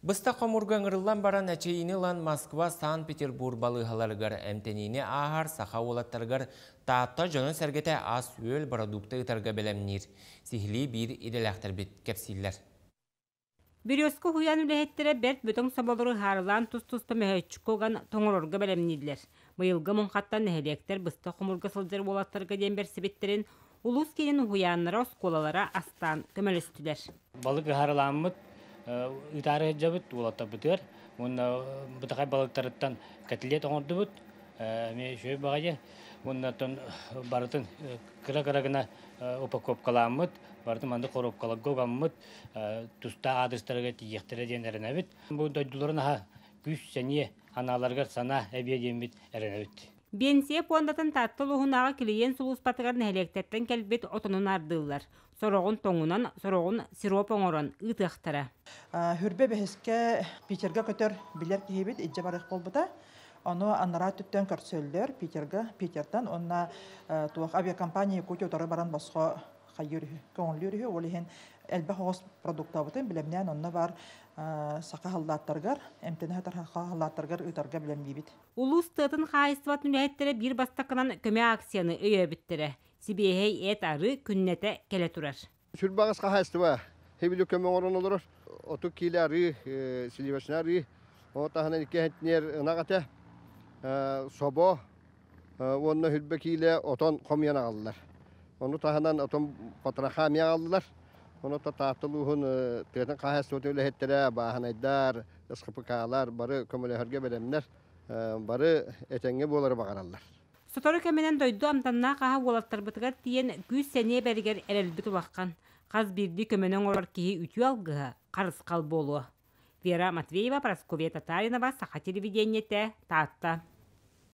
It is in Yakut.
Быстах хомуурга ыҥырыллан баран эчэйиини ылан Москва, Санкт-Петербург балыыһаларыгар эмтэниини ааһар саха уолаттарыгар Таатта дьоно-сэргэтэ ас-үөл бородуукта ыытарга бэлэмниир. Сиһилии биир идэлээхтэрбит кэпсииллэр. Березка уһуйаан үлэһиттэрэ бэрт бөдөҥ соболору ыһаарылаан тус-туспа мөһөөччүккэ уган тоҥорорго бэлэмнииллэр. Быйылгы муҥхаттан нэһилиэктэр быстах хомуурга сылдьар уолаттарга диэн бэрсибиттэрин улуус киинин уһуйааннара, оскуолалара астаан көмөлөстүлэр. Балык ыһаарылааммыт ыытаары сылдьабыт уолаттарбытыгар уонна бытахай балыктарыттан котлет оҥордубут эмиэ үчүгэй баҕайы уонна оттон барытын кыра-кыра гына упаковкалааммыт барытын маннык коробкаларга угаммыт тустаах аадырыстарыгар тиийиэхтэрэ диэн эрэнэбит. Бу дойдуларын аһа күүс-сэниэ анааларыгар санаа эбиэ диэммит эрэнэбит. Биэнсийэ пуондатын Таатта улууһунааҕы килийиэн сулууспатыгар нэһилиэктэртэн кэлбит отонун аардыыллар. Сороҕун тоҥунан, сороҕун сироп оҥорон ыытыахтара. Хүрбэ бэһискэ Питерга көтөр билэр киһибит илдьэ барыах буолбута. Ону анараа өттүттэн көрсөллөр Питерга, Питертан уонна туох авиакомпания Якутия утары баран босхо хайыыр үһү, көҥүллүүр үһү. Ол иһин элбэх оҕус продуктабытын билэмнээн онно бар саха халлааттарыгар, эмтэнэ сытар саха халлааттарыгар ыытарга билэмниибит. Улуус тыатын хаһаайыстыбатын үлэһиттэрэ биир бастакынан көмө акцияны өйөөбүттэрэ. Сибиэһэй эт арыы күннэтэ кэлэ турар. Сүрбаҕас хаһаайыстыба хибили көмө оҥорон олорор. Оту киилэ арыы, сливочный арыы, ол таһынан икки хентинер ынах этэ, собо уонна хүрбэ киилэ отон хомуйан аҕаллар. Ону таһынан отон потроха эмиэ аҕаллылар. Ону Таатта улууһун тыатын хаһаайыстыбатын үлэһиттэрэ, бааһынайдар, СХПК-лар бары көмөлөһөргө бэлэмнэр, бары этэҥҥэ буолары баҕараллар. Сотору кэминэн дойду амтаннаах аһа уолаттарбытыгар тиийэн күүс-сэниэ бэригэр эрэлбит улахан. Хас биирдии көмөнү оҥорор киһи үтүө алгыһа, харысхал буолуо. Вера Матвеева, Прасковья Татаринова, Саха телевидениетэ, Таатта.